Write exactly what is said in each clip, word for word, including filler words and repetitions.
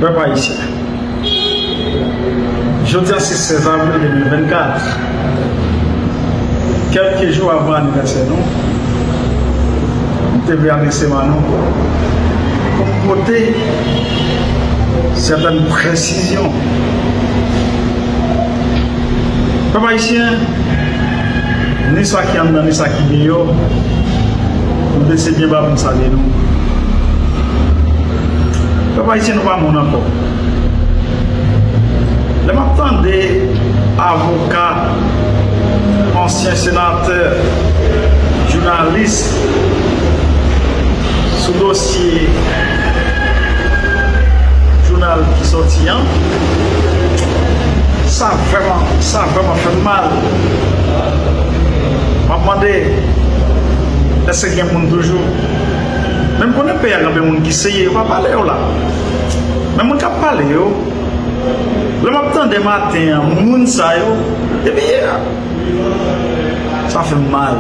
Pèp ayisyen, jodi a se sèz avril de mil vennkat. Kèlke jou avan anivèsè nou, m te vle adrese m a nou pou m pote sètèn presizyon. Pèp ayisyen, ni sa ki anndan, ni sa ki deyò, nou bese byen ba pou n salye nou. Pèp ayisyen, nou pa moun ankò. Lè m ap tande avoka, ansyen senatè, jounalis sou dosye jounal ki sòti an, sa vrèman, sa vrèman fè m mal. M ap mande, èske gen moun toujou? Men m konnen peyi a gen anpil moun ki serye, yo pa pale yo la. Men moun k ap pale yo, lè m ap tande maten an, moun sa yo, depi yè, sa fè m mal.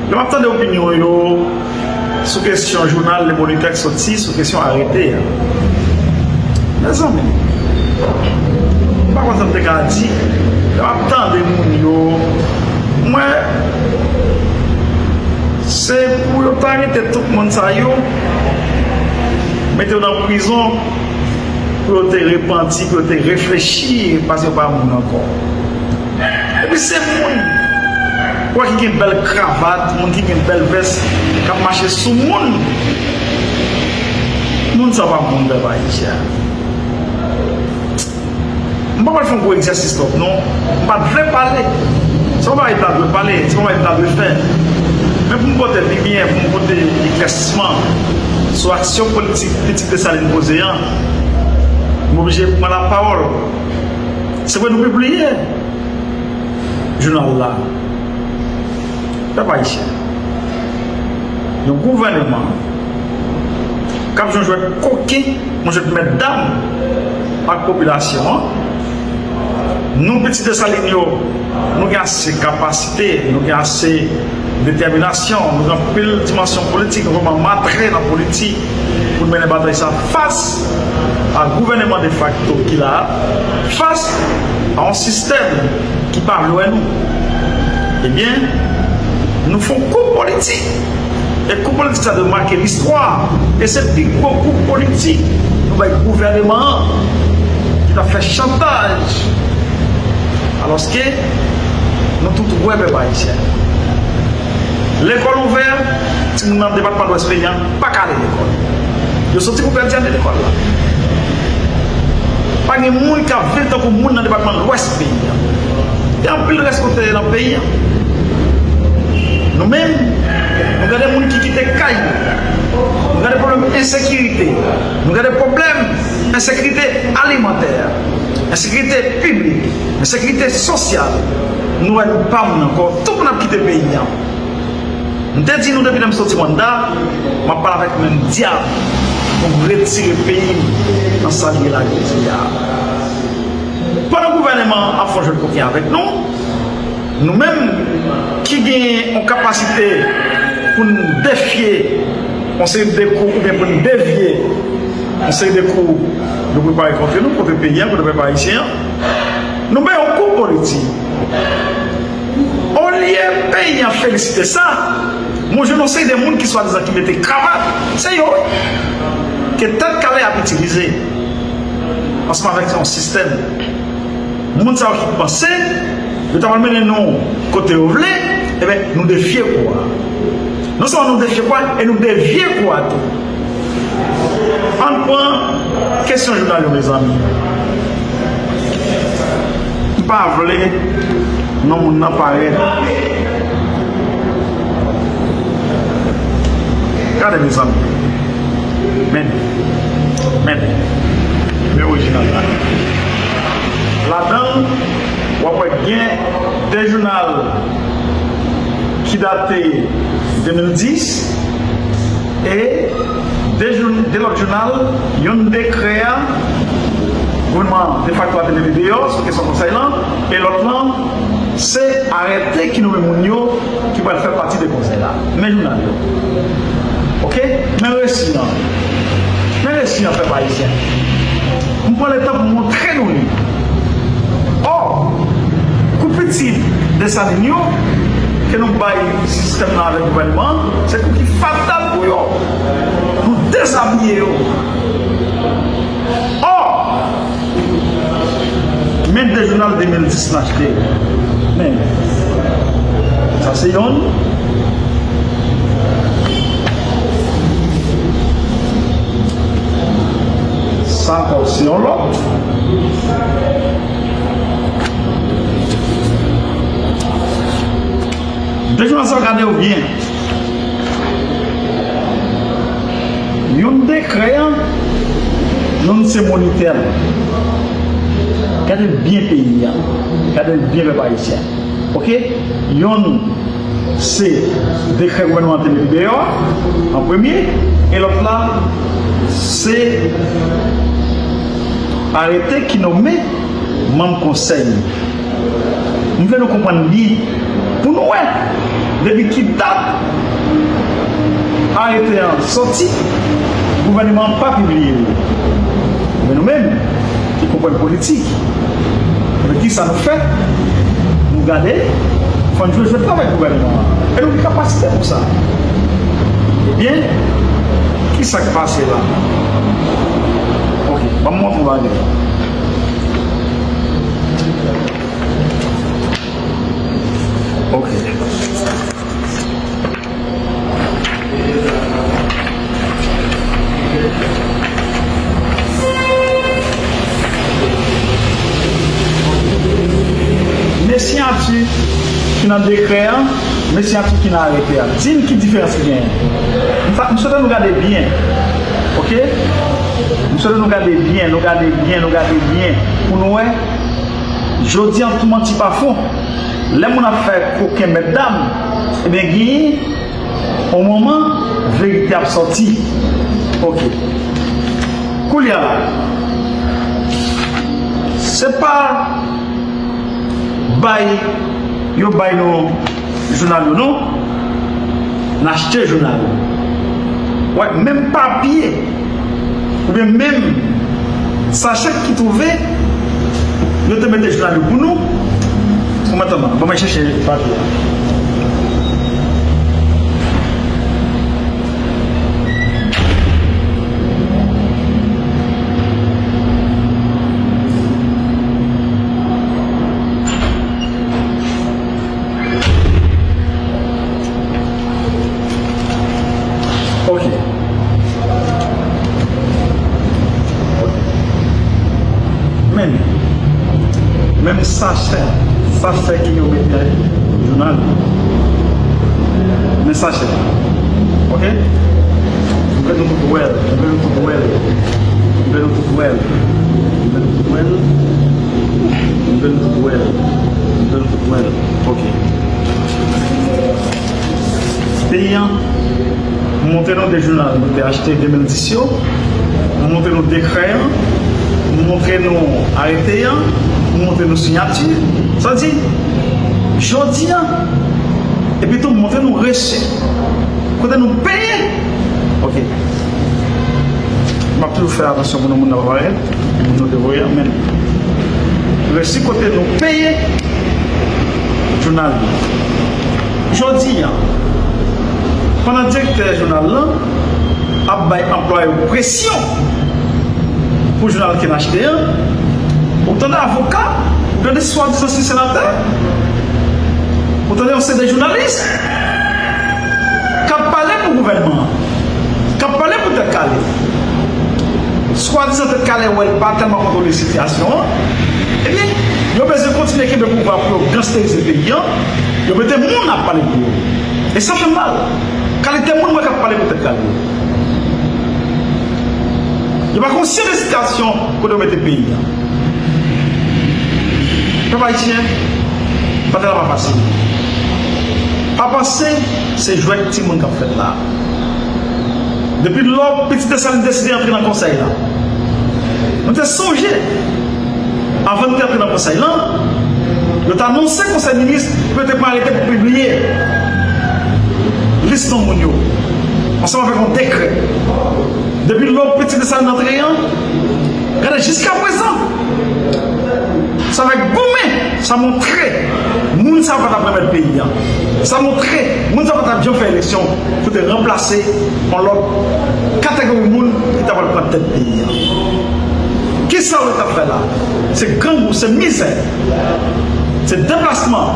Lè m ap tande opinyon yo sou kesyon jounal Le Moniteur k sòti sou kesyon arete a. Mezanmi, m pa konn sa m te ka di. Lè m ap tande moun yo, m wè se pou yo ta arete tout moun sa yo, mete yo nan prizon, pou yo te repanti, pou yo te reflechi, paske yo pa moun ankò. Epi se moun, w wè, ki gen bèl kravat, moun ki gen bèl vès, k ap mache sou moun. Moun sa pa moun, pèp ayisyen. M pa pral fè yon gwo egzèsis twòp, non. M pa t vle pale. Se pa bagay m ta dwe pale, se pa bagay m ta dwe fè. Men pou m pote limyè, pou m pote eklèsisman sou aksyon politik Pitit Desalin poze an, m oblije pran lapawòl. Se vre, nou pibliye jounal la. Pèp ayisyen, yon gouvèneman k ap jwe yon jwèt koken, yon jwèt mètdam ak popilasyon an. Nou, pitit Desalin yo, nou gen ase kapasite, nou gen ase detèminasyon, nou gen anpil dimansyon politik, nou vrèman matre nan politik pou n mennen batay sa fas a gouvèneman defakto ki la a, fas a yon sistèm ki pa vle wè nou. Ebyen, nou fè yon kou politik. E kou politik sa dwe make listwa. E se pi gwo kou politik nou bay gouvèneman an ki t ap fè chantaj. Alòske, nou tout wè, pèp ayisyen, lekòl ouvè, timoun nan depatman Lwès peyi a pa ka ale lekòl. Yo soti pou pèdi ane lekòl la. Pa gen moun k ap viv tankou moun nan depatman Lwès peyi a. Gen anpil rès kote nan peyi a. Nou menm, nou gade moun ki kite kay yo. Nou gade pwoblèm ensekirite. Nou gade pwoblèm ensekirite alimantè, ensekirite piblik, ensekirite sosyal. Nou wè nou pa moun ankò. Tout moun ap kite peyi a. M te di nou depi lè m soti Rwanda, m ap pale avèk menm dyab pou m retire peyi m nan sa l ye la jodi a. Pandan gouvèneman an ap fè yon jwèt koken avèk nou, nou menm ki gen yon kapasite pou n defye yon seri de kou oubyen pou n devye yon seri de kou nou prepare kont nou, kont peyi a, kont pèp ayisyen an, nou bay yon kou politik. Olye peyi an felisite sa, mwen jwenn yon seri de moun ki swadizan ki mete kravat, se yo wi, ke tèt kale ap itilize ansanm avèk yon sistèm. Moun sa yo ki panse yo ta pral mennen nou kote yo vle, ebyen, nou defye kou a. Non sèlman nou defye kou a, e nou devye kou a tou. Ann pran kesyon jounal yo, mezanmi. M pa vle non moun nan parèt. Gade, mezanmi. Men, men, men orijinal la. Ladan l, w ap wè gen de jounal ki date de mil dis, e de, jou, de lòt jounal, youn dekrè a, gouvènman defakto a te mete deyò sou kesyon konsèy lan, e lòt lan, se arete ki nonmen moun yo ki pral fè pati de konsèy la. Men jounal yo. Oke? Men resi an. Men Mèsi anpil, pèp ayisyen. M pran letan pou montre nou li. Ò, kou piti Desalin yo ke nou bay sistèm nan avèk gouvènman an, se kou ki fatal pou yo. Nou dezabiye yo. Ò, men de jounal de mil dis n achte. Men, sa se yonn. Sa ankò se yon lòt. De jounal sa yo, gade yo byen. Yonn dekrè an, yonn se monitè l. Gade l byen peyi a. Gade l byen pèp ayisyen. Oke? Yonn se dekrè gouvènman an te mete deyò a, an premye, e lòt la, se arete ki nonmen manm konsèy. M vle nou konprann byen, pou nou wè, depi ki dat arete an sòti, gouvènman an pa pibliye li. Men nou menm, ki konprann politik, men kisa nou fè? Nou gade, fò n jwe jwèt la avèk gouvènman an. E nou gen kapasite pou sa. Ebyen, kisa k pase la? Oke, ban m montre w bagay. Oke. Men siyati ki nan dekrè an, men siyati ki nan arete a. Di m ki diferans ki genyen. M fa-, m swete nou gade byen. Oke? M swete nou gade byen, nou gade byen, nou gade byen. Pou nou wè, jodi an tou manti pa fon. Lè moun ap fè koken mèt dam, ebyen genyen yon moman verite ap sòti. Oke. Koulye a la, se pa bay, yo bay nou jounal yo non. N achte jounal. Wè, menm papye oubyen menm sachè ki twouve, yo te mete jounal yo pou nou. Kòman, ban mwen chèche papye a. Ok. Ok. Men, menm sachè, sachè ki yo mete jounal. Men sachè. Ok? M vle nou tout wè l, m vle nou tout wè l, m vle nou tout wè l, m vle nou tout wè l, m vle nou tout wè l, m vle nou tout wè l. Ok. Peyi an, m montre nou de jounal nou te achte de mil dis yo, m montre nou dekrè an, m montre nou arete an, m montre nou siyati. Sa di, jodi an, epi tou m montre nou resi kote nou peye. Ok. M ap toujou fè atansyon pou nou moun nan pa parèt, pou moun nou te voye an, men resi kote nou peye jounal yo. Jodi an, pandan direktè jounal lan ap bay anplwaye yo presyon pou jounal ke n achte an, ou tande avoka, ou tande swadizan se senatè, ou tande yon seri de jounalis k ap pale pou gouvènman an, k ap pale pou Tèt Kale. Swadizan Tèt Kale wè l pa tèlman kontwole sitiyasyon an. Ebyen, yo bezwen kontinye kenbe pouvwa pou yo gangsterize peyi an. Yo mete moun ap pale pou yo. E sa fè m mal. Kalite moun mwen k ap pale pou Tèt Kale yo. Yo pa konsyan de sitiyasyon kote yo mete peyi an. Pèp ayisyen, batay la pa fasil. Pa panse se jwèt timoun k ap fèt la. Depi lò pitit Desalin deside antre nan konsèy la, nou te sonje, anvan n te antre nan konsèy lan, yo te anonse konsèy minis pou yo te pran arete pou pibliye lis non moun yo. Ansanm avèk yon dekrè. Depi lè w piti Desalin antre an, gade jiska prezan, sa fè goumen, sa montre moun sa pa t ap remèt peyi a. Sa montre moun sa pa t ap janm fè eleksyon pou te ranplase yon lòt kategori moun ki ta pral pran tèt peyi a. Kisa w t ap fè la? Se grangou, se mizè. Se deplasman.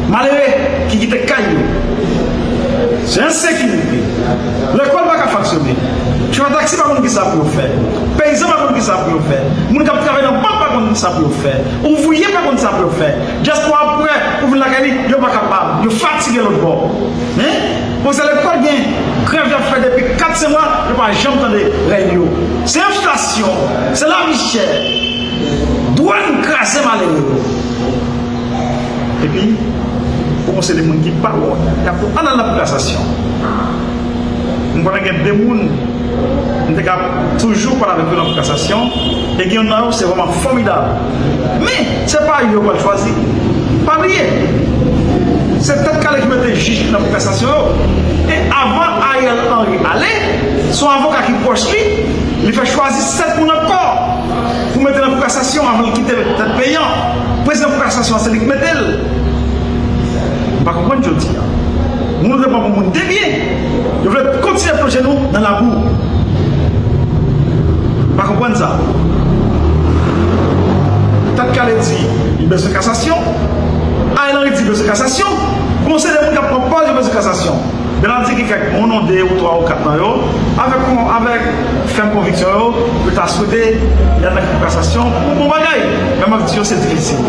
Malere ki kite kay yo. Se ensekirite. Lekòl pa ka fonksyone. Chofè taksi pa konn kisa pou yo fè. Peyizan pa konn kisa pou yo fè. Moun k ap travay nan bank pa konn kisa pou yo fè. Ouvriye pa konn sa pou yo fè. Dyaspora prè pou vin lakay li, yo pa kapab. Yo fatige lòt bò. Hein? Pwofesè lekòl gen grèv y ap fè depi kat senk mwa, yo pa janm tande rèy yo. Se enflasyon, se lavi chè. Dwàn kraze malere yo. Epi, pou konseye moun ki pa wont, y ap di, "Ann al nan kou kasasyon." M konnen gen de moun, m te ka toujou pale avèk yo nan kou kasasyon, e gen youn nan yo, se vrèman fòmidab. Men, se pa yo yo pral chwazi. Pa bliye, se Tèt Kale ki mete jij nan kou kasasyon yo. E avan Ariel Henry ale, se yon avoka ki pwòch li, li fè chwazi sèt moun ankò pou mete nan kou kasasyon avan l kite tèt peyi an. Prezidan kou kasasyon an, se li ki mete l. M pa konprann jodi a. Moun yo te pran pou moun debyen. Yo vle kontinye plonje nou nan labou. M pa konprann sa. Tèt Kale di, li bezwen kasasyon. Ariel Henry di, li bezwen kasasyon. Gon seri de moun k ap pran pòz, yo bezwen kasasyon. Bernard di gen kèk, yon non, de ou twa ou kat nan yo, avèk, avèk fèm konviksyon yo, yo ta swete y al nan kou kasasyon pou bon bagay. Men m ap di yo, se difisil.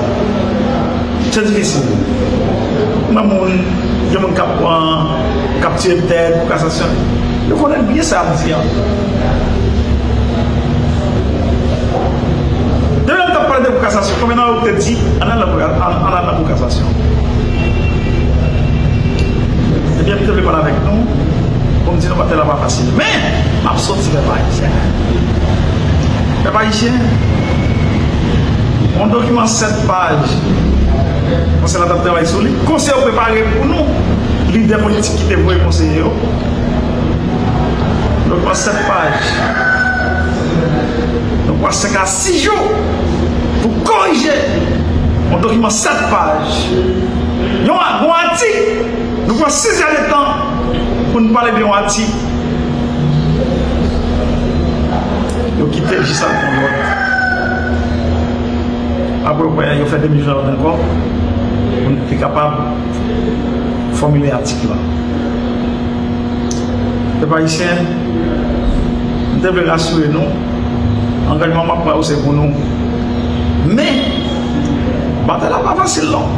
Se difisil. Gen moun, gen moun k ap pran, k ap tire tèt pou kasasyon. Yo konnen byen sa y ap di a. Demen m t ap pale de kou kasasyon, konbyen nan yo te di, ann al nan kou, ann, ann al nan kou kasasyon? Ebyen, m te vle pale avèk nou pou m di nou batay la pa fasil. Men, m ap soti, pèp ayisyen. Pèp ayisyen, yon dokiman sèt paj, konsèy la t ap travay sou li. Konsèy yo prepare pou nou, lidè politik ki te voye konseye yo. Dokiman sèt paj. Nou pran senk a sis jou pou korije yon dokiman sèt paj. Yon a-, yon atik, nou pran sis èdtan pou n pale de yon atik. Yo kite l jis avèk yon lòt. Apre, yo fè demi jounen lòt ankò pou n te kapab fòmile atik la. Pèp ayisyen, m te vle rasire nou, angajman m ap pran yo se pou nou. Men, batay la pa fasil non.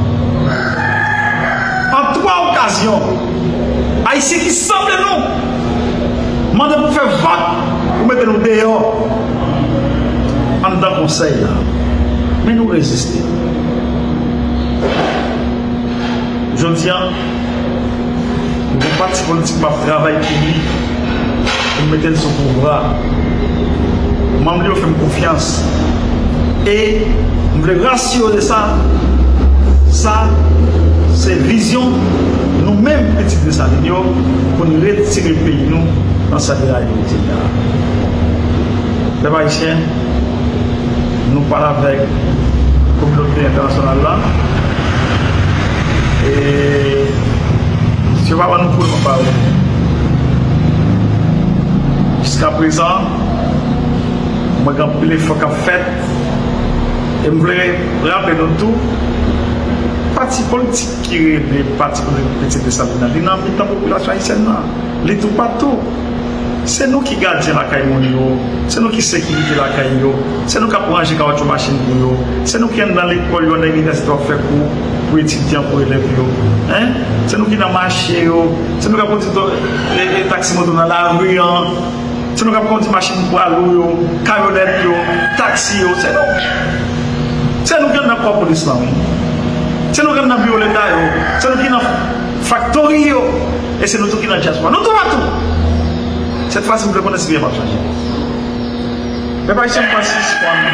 An twa okazyon, Ayisyen ki sanble nou mande pou fè vòt pou mete nou deyò anndan konsèy la. Men nou reziste. Jodi a, yon pati politik m ap travay pou li, pou m mete l sou pouvwa. Manm li yo fè m konfyans. E m vle rasire w de sa, sa se vizyon nou menm pitit Desalin yo pou n retire peyi nou nan sa li ye jodi a. Pèp ayisyen, nou pale avèk kominote entènasyonal la. E si yo pa ban nou kou, nou pa ba yo. Jiska prezan, mwen gen anpil efò k ap fèt. E m vle raple nou tou, pati politik ki rele Pati Politik Pitit Desalin nan, li nan mitan popilasyon ayisyèn nan. Li toupatou. Se nou ki gadyen lakay moun yo, se nou ki sekirite lakay yo, se nou k ap ranje kawotchou machin pou yo, se nou ki anndan lekòl yo, anndan inivèsite w ap fè kou pou etidyan, pou elèv yo. Hein? Se nou ki nan mache yo, se nou k ap kondui to-, e, e, taksi moto nan lari an. Se nou k ap kondui machin pwa lou yo, kamyonèt yo, taksi yo, se nou. Se nou ki anndan kò polis lan, wi. Se nou ki anndan biwo leta yo, se nou ki nan faktori yo, e se nou tou ki nan dyaspora. Nou toupatou. Sèt fwa si, m vle konnen si byen m ap chanje. Pèp ayisyen, m panse sispann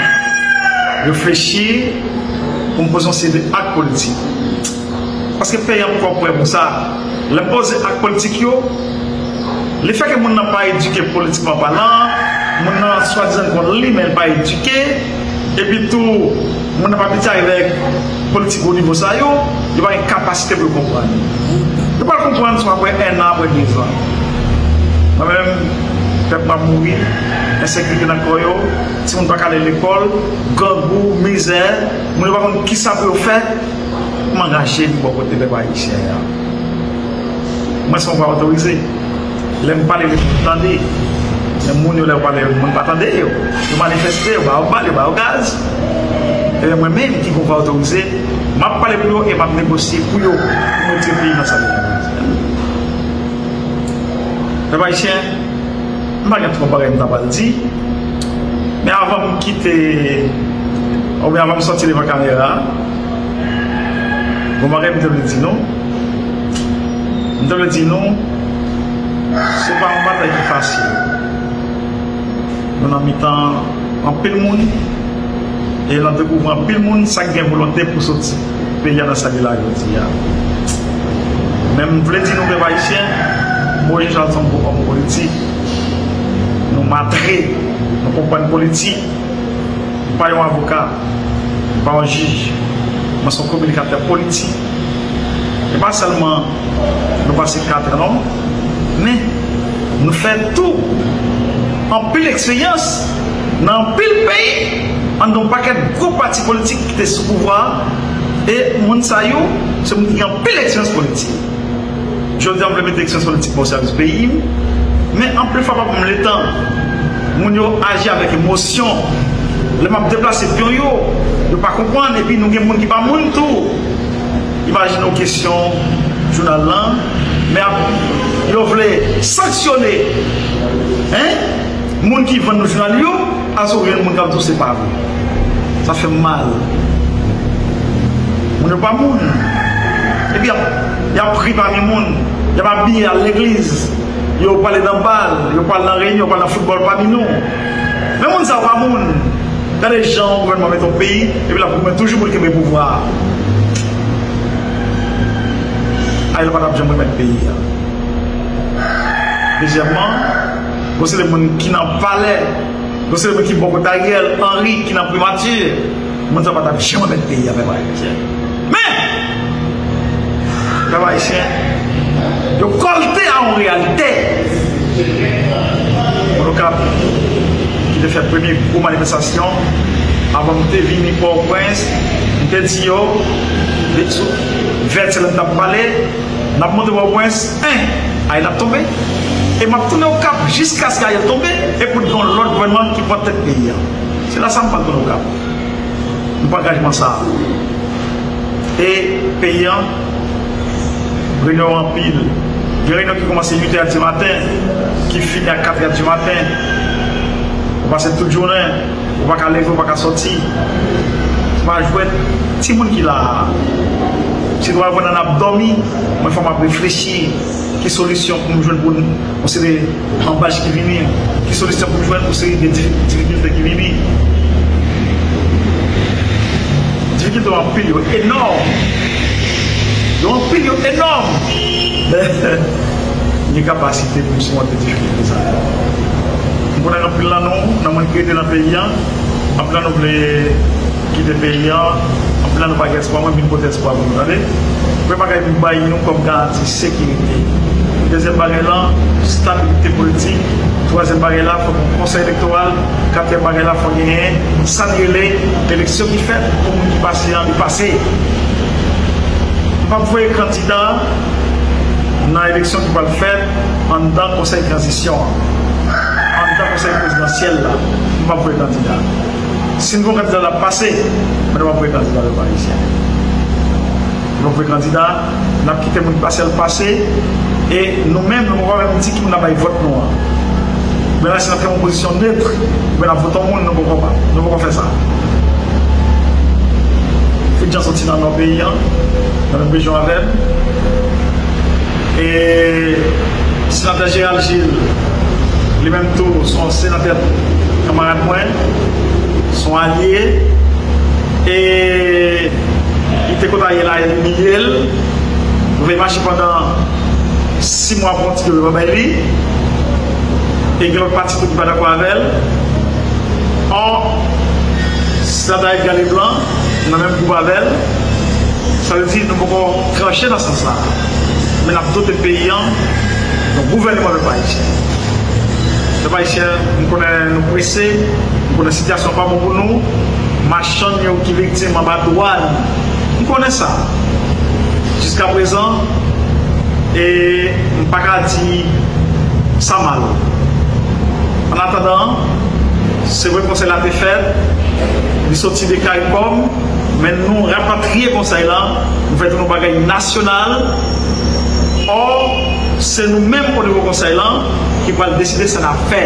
reflechi pou m poze yon seri de ak politik. Paske peyi an poko prè pou sa. Lè m poze ak politik yo, Lefètke moun nan pa edike politikman palan, moun nan swadizan konn li, men l pa edike, epi tou, moun nan pa abitye avèk politik wo nivo sa yo, yo pa gen kapasite pou yo konprann. Yo pral konprann sou apre en an, apre de zan. Mwen menm, pèp m ap mouri, ensekirite nan kò yo, timoun pa ka ale lekòl, grangou, mizè, moun yo pa konn kisa pou yo fè, m angaje m bò kote pèp ayisyen an. Mwen se yon vwa otorize. Lè m pale, lè moun tande. Men moun yo, lè yo pale, moun pa tande yo. Yo manifeste, yo ba yo bal, yo ba yo gaz. Ebyen, mwen menm ki gon vwa otorize, m ap pale pou yo e m ap negosye pou yo, pou m retire peyi nan sa li ye. Pèp ayisyen, m pa gen twòp bagay m ta pral di. Men avan m kite, oubyen avan m sòti devan kamera, gon bagay m te vle di nou. M te vle di nou, se pa yon batay ki fasil. Nou nan mitan anpil moun, e n ap dekouvri anpil moun sa k gen volonte pou soti peyi a nan sa li la jodi a. Men m vle di nou, pèp ayisyen, Moïse Jean Charles se yon bon òm politik. Nou matre, nou konprann politik. M pa yon avoka, m pa yon jij, mwen se yon kominikatè politik. E pa sèlman nou pase kat an non, men nou fè tou anpil eksperyans nan anpil peyi, anndan yon pakèt gwo pati politik ki te sou pouvwa a, e moun sa yo, se moun ki gen anpil eksperyans politik. Jodi a, m vle mete eksperyans politik mwen o sèvis peyi m, men anpil fwa pa ban m letan. Moun yo aji avèk emosyon. Lè m ap deplase pyon yo, yo pa konprann, epi nou gen moun ki pa moun tou. Imajine w kesyon jounal lan, men ap, yo vle sanksyone, en, moun ki vann nou jounal yo, alòske w gen moun k ap di w se pa vre. Sa fè m mal. Moun yo pa moun. Epi y ap, y ap ri pami moun. Y ap abiye al legliz. Yo prale nan bal, yo pral nan reyinyon, yo pral nan foutbòl pami nou. Men moun sa yo pa moun. Gade jan yon gouvènman mete yon peyi, epi l ap goumen toujou pou l kenbe pouvwa a. Ariel pa t ap janm remèt peyi a. Dezyèmman, gon seri de moun ki nan palè, gon seri de moun ki bò kote Ariel Henry, ki nan primati, moun sa pa t ap janm remèt peyi a, pèp ayisyen. Men, pèp ayisyen, yo kòlte a yon reyalite. Okap, ki te fè premye gwo manifestasyon, avan m te vini Pòtoprens, m te di yo, vètyè lè m t ap pale, n ap monte Pòtoprens, en, Ariel ap tonbe. E m ap tounen Okap jiskaske Ariel tonbe, e pou t gen yon lòt gouvènman ki pran tèt peyi a. Se la sa m pral tounen Okap. M pran angajman sa a. E peyi a, reyinyon yo anpil. Gen reyinyon ki kòmanse uit è di maten, ki fini a kat è di maten. Ou pase tout jounen, ou pa ka leve, ou pa ka sòti. Se pa jwèt. Timoun ki la a, si nou pa konn n ap dòmi, mwen fò m ap reflechi ki solisyon pou m jwenn pou n, yon seri de anbach ki vini, ki solisyon pou m jwenn pou seri de difi-, difikilte ki vini. Difikilte yo anpil, yo enòm. Yo anpil, yo enòm. Men, m gen kapasite pou m simonte difikilte sa yo. M konnen anpil nan nou, nan moun ki rete nan peyi a, anpil nan nou vle kite peyi a, anpil nan nou pa gen espwa, mwen vin pote espwa pou nou, tande. Premye bagay pou bay nou kòm garanti sekirite. Dezyèm bagay lan, stabilite politik. Twazyèm bagay la, fò gen yon konsèy elektoral. Katriyèm bagay la, fò genyen sa n rele eleksyon ki fèt pou moun ki pase an, li pase. M p ap voye kandida nan eleksyon ki pral fèt anndan konsèy tranzisyon an. Anndan konsèy prezidansyèl la, m p ap voye kandida. Si n voye kandida, l ap pase, men nou p ap voye kandida, pèp ayisyen. Nou voye kandida, n ap kite moun ki pase al pase, e nou menm, nou poko menm di ki moun n ap bay vòt nou an. Men la, si n ap kenbe yon pozisyon net, oubyen n ap vote yon moun, nou poko pa, nou poko fè sa. Fidjan soti nan nò peyi a, nan menm rejyon avè m. E senatè Gérald Gilles, li menm tou, se yon senatè kanmarad mwen, se yon alye. E li te kot Ariel la, li imilye l. Nou vle mache pandan sis mwa pou yon ti dola bay li. E gen lòt pati tou ki pa dakò avè l. Ò, si sa ta egal e blan, nan menm gwoup avè l, sa vle di nou poko tranche nan sans sa. Men n ap dote peyi an, yon gouvènman pèp ayisyen. Pèp ayisyen, m konnen nou prese, m konnen sitiyasyon pa bon pou nou. Machann yo ki viktim anba dwàn, m konnen sa. Jiskaprezan, e m pa ka di sa mal. Annatandan, se vre konsèy la te fèt, li soti de CARICOM, men nou rapatriye konsèy la, nou fè tou nou bagay nasyonal. Ò, se nou menm o nivo konsèy la ki pral deside sa n ap fè.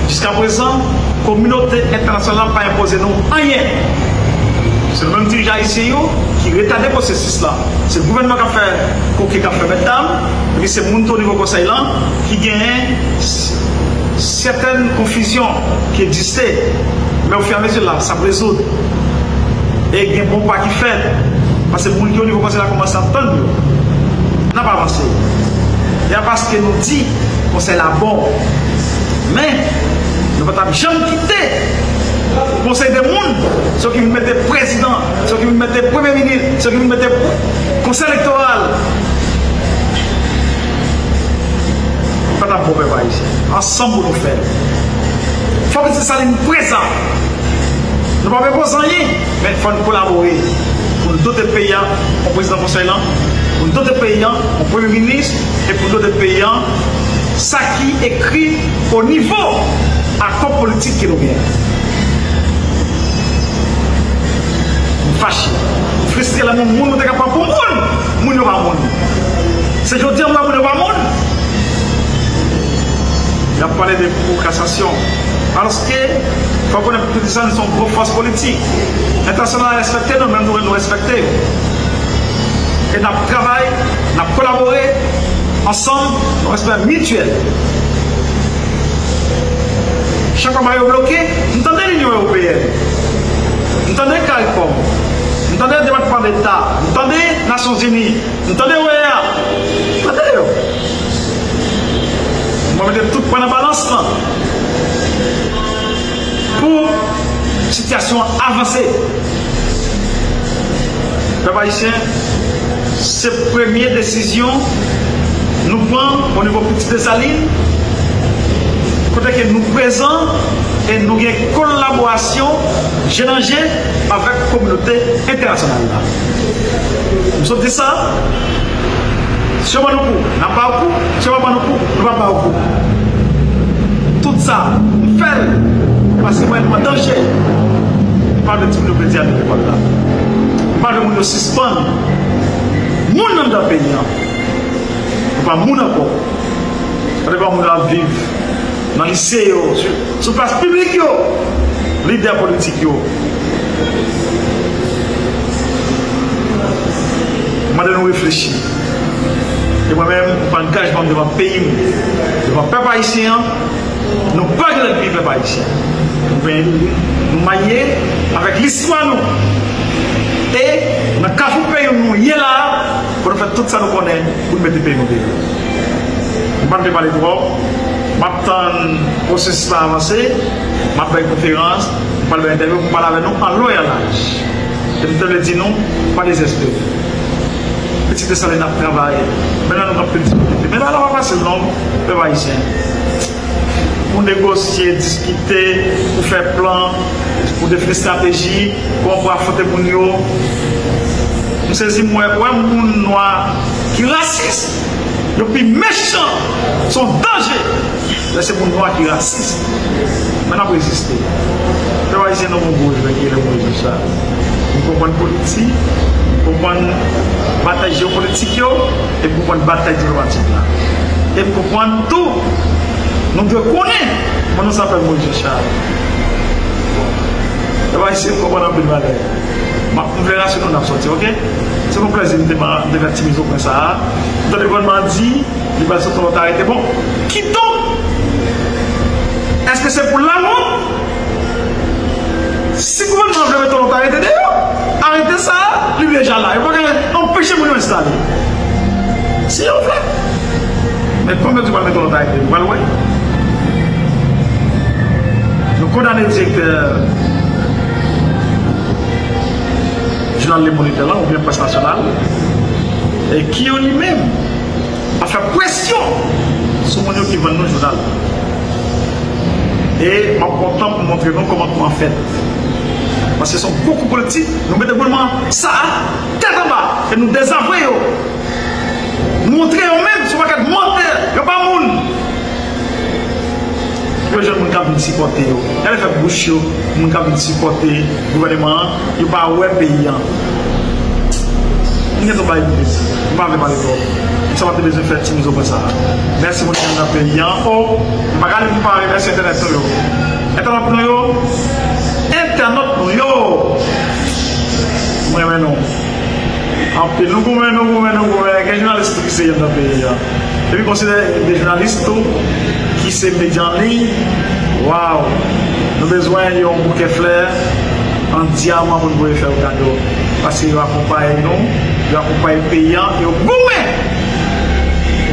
Jiskaprezan, kominote entènasyonal la pa enpoze nou anyen. Se nou menm dirijan ayisyen yo ki retade pwosesis la. Se gouvènman k ap fè koke, k ap fè mètdam, epi se moun tou o nivo konsèy la ki genyen s-, sètèn konfizyon ki egziste. Men ofiramezi la, sa ap rezoud. E gen bon pa ki fèt, paske moun ki o nivo konsèy la kòmanse ap tann yo. N ap avanse. E a paske nou di konsèy la bon. Men, nou pa t ap janm kite konsèy de moun, se yo ki vin mete prezidan, se yo ki vin mete premye minis, se yo ki vin mete konsèy elektoral. Pa t ap bon pèp ayisyen. Ansanm pou nou fè l. Fòk Pitit Desalin prezan. Nou p ap enpoze anyen, men fò n kolabore pou n dote peyi a yon prezidan konsèy lan, pou n dote peyi a yon premye minis, e pou n dote peyi a sa ki ekri o nivo akò politik ke nou genyen. M fache, m fristre lè moun, moun nou te ka pran pou moun, moun yo pa moun. Se jodi a m wè moun yo pa moun. Y ap pale de pwokrastasyon. Alòske, fò w konnen Pitit Desalin se yon gwo fòs politik. Entènasyonal la respekte nou, menm nou menm nou respekte yo. E n ap travay, n ap kolabore ansanm, nan respè mityèl. Chak fwa bagay yo bloke, m tande Linyon Ewopeyèn, m tande CARICOM, m tande Depatman Deta, m tande Nasyonzini, m tande O E A, m tande yo. Mwen mete tout pwen nan balans lan pou sitiyasyon an avanse. Pèp ayisyen, se premye desizyon nou pran o nivo Pitit Desalin, kote ke nou prezan e nou gen kolaborasyon je nan je avèk kominote entènasyonal la. M sot di sa, si yo ban nou kou, n ap ba yo kou, si yo pa ban nou kou, nou p ap ba yo kou. Tout sa, m fè l paske mwen an danje. M pa vle timoun yo pèdi a lekòl la. M pa vle moun yo sispann moun anndan peyi an. Nou pa moun ankò. Gade kòman moun yo ap viv nan lise yo, sou, sou plas piblik yo, lidè politik yo. M mande nou reflechi. E mwen menm, m pran angajman m devan peyi m, devan pèp ayisyen an, nou pa gen lènmi pèp ayisyen. Nou gen, nou marye avèk listwa nou. E nan kafou peyi nou ye la a, fò nou fè tout sa nou konnen pou nou mete peyi nou deyò. M pa vle pale twòp. M ap tann pwosesis la avanse. M ap bay konferans, m pral bay entèvyou, m pale avè nou an lwen an laj. E m te vle di nou, pa dezespere. Pitit Desalin ap travay. Men la nou gen anpil difikilte. Men la, la pa fasil non, pèp ayisyen. Pou negosye, diskite, pou fè plan, pou defini estrateji, kòman pou afwonte moun yo. M sezi, m wè, wè moun nwa ki rasis, yo pi mechan, se yon danje. Lè se moun nwa ki rasis. Men n ap reziste. Pèp ayisyen, nou gon gwo jwèt ki rele Moyiz Richard. M konprann politik, m konprann batay jewopolitik yo, e m konprann batay diplomatik la. E m konprann tou, nou dwe konnen, men nou sa fè Moyiz Richard. Pèp ayisyen, m konprann anpil bagay. M ap, m vle rasire nou, n ap sòti, oke? Se yon plèzi m te, m te fè ti mizo pwen sa a. M tande gouvènman an di, li pral sot yon lòt arete. Bon, kidonk, èske se pou lawont? Si gouvènman an vle mete yon lòt arete deyò, arete sa a, li deja la. Yo pa ka anpeche moun yo enstale. Si yo vle. Men kòm yo di pral mete yon lòt arete, nou pral wè. Kondane direktè jounal Le Moniteur lan, oubyen Près Nasyonal, e ki yo li menm ap fè presyon sou moun yo ki vann nou jounal. E m ap pran tan pou montre nou kòman koup lan fèt. Paske se yon gwo koup politik, nou mete gouvènman sa a tèt anba, e nou dezavwe yo. Nou montre yo menm se yon pakèt mantè, yo pa moun. Yo jwenn moun k ap vin sipòte yo. Gade fè bouch yo, moun k ap vin sipòte gouvènman an, yo pa wè peyi an. M gen twòp bagay pou di, m pa vle pale twòp. M sa pa te bezwen fè ti mizo pwen sa a. Mèsi moun ki nan peyi an. O, m pa ka li pou m pa remèsye entènòt nou yo. Entènòt nou yo. Entènòt nou yo. M renmen nou. Anpil. Nou goumen, nou goumen, nou goumen. Gen jounalis tou ki serye nan peyi a. Epi konsidere de jounalis tou ki se medya an liy. Waw! Nou bezwen yon bouke flè an dyaman pou n voye fè yo kado. Paske yo akonpaye nou, yo akonpaye peyi a, yo goumen!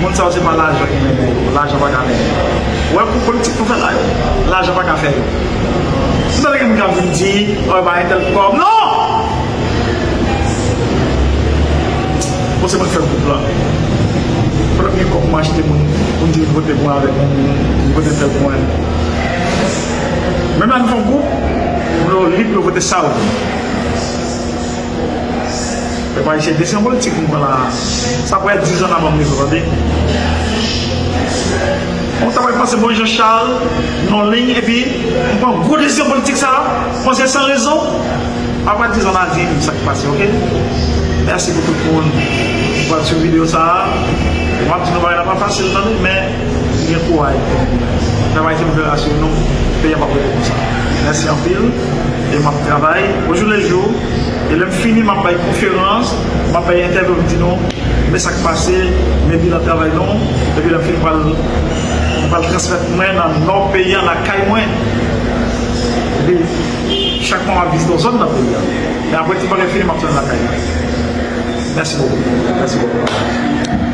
Moun sa yo se pa lajan ki mennen yo. Lajan pa ka mennen yo. Ou wè pou politik nou fè la yo, lajan pa ka fè yo. M tande gen moun k ap vin di, o, e pa entèl kòb. Non! Bon, se mwen k fè gwoup la. Pandan m gen kòb pou m achte moun, pou m di vin vote pou mwen avèk mwen, vin vote tèl pou mwen. Menm lè nou fè yon gwoup, nou lib pou vote sa yo vle. Pèp ayisyen, desizyon politik nou pran la a, sa pral dizan nan ban m rezon, tande. Mwen ta pral panse bon Jean Charles, non liy, epi m pran gwo desizyon politik sa a, panse san rezon. Apre dizan n a di m sa k pase, oke? Mèsi pou tout moun ki pral swiv videyo sa a. M ap di nou bagay la pa fasil tande, men gen kouraj. Travay ti nou fè rasire nou, peyi a p ap rete konsa. Mèsi anpil. E m ap travay au jour le jour. E lè m fini, m ap bay konferans, m ap bay entèvyou, m di nou men sa k pase, men bilan travay nou. Epi lè m fini, m pral, m pral transmèt mwen nan nò peyi a, lakay mwen. Epi chak mwa, m ap vizite yon zòn nan peyi a. Men apre tout bagay fini, m ap tounen lakay mwen. Mèsi bokou. Mèsi bokou.